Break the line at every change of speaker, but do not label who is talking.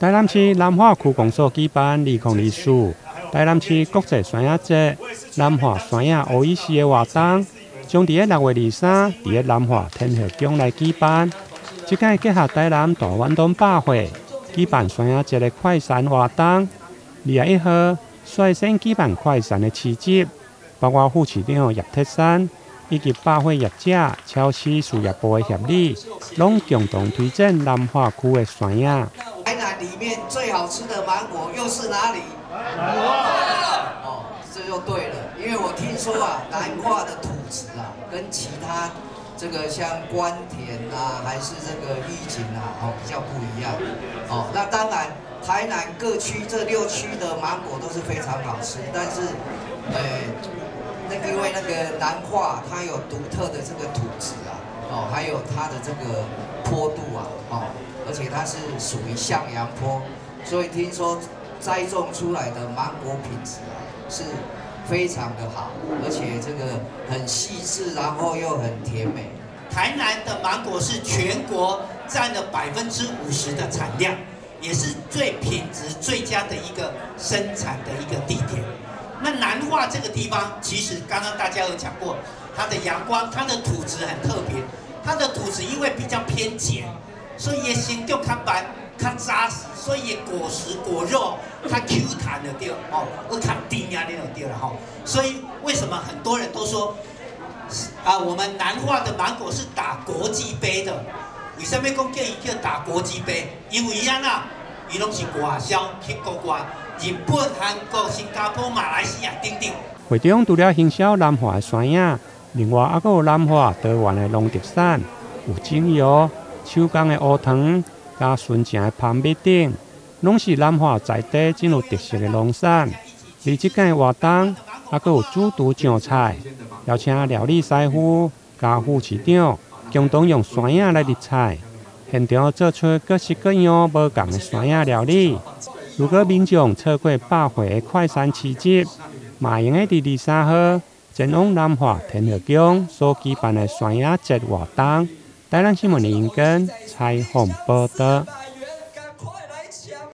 台南市南化區公所舉辦2024台南市國際山仔節南化山仔烏魚絲的活動，將佇6月23佇南化天后宮來舉辦。這擺結合台南大遠東百貨舉辦山仔節的快閃活動，21號率先舉辦快閃的市集，包括副市長葉鐵珊以及百貨業者、超市事業部的協理，攏共同推薦南化區的山仔。
台南裡面最好吃的芒果又是哪裡？
南化。
哦，這就對了，因為我聽說啊，南化的土質啊，跟其他這個像官田啊，還是這個玉井啊，哦，比較不一樣。哦，那當然，台南各區這6區的芒果都是非常好吃，但是，那因為那個南化它有獨特的這個土質啊，哦，還有它的這個坡度啊，哦，而且它是屬於向陽坡，所以聽說栽種出來的芒果品質啊是非常的好，而且這個很細緻，然後又很甜美。
台南的芒果是全國佔了50%的產量，也是最品質最佳的一個生產的一個地點。那南化這個地方，其實剛剛大家有講過，它的陽光、它的土質很特別，它的土質因為比較偏鹼，所以成長較慢、較紮實，所以果實果肉較 Q 彈的對哦，閣較甜啊那種對了吼。所以為什麼很多人都說啊，我們南化的芒果是打國際杯的？為什麼講叫伊叫打國際杯？因為按怎，伊攏是外銷去國外，日本、韓國、新加坡、馬來西亞等等。
會中除了行銷南化的山仔，另外猶閣有南化多元的農特產，有精油、手工的烏糖、佮純正的蜂蜜等，攏是南化在地真有特色的農產。而這擺活動，猶閣有主廚上菜，邀請料理師傅佮副市長共同用山仔來入菜，現場做出各式各樣無仝的山仔料理。如果民眾錯過百貨的快閃市集，嘛會用得佇23號前往南化天后宮所舉辦的山仔節活動。台南新聞林根採訪報導。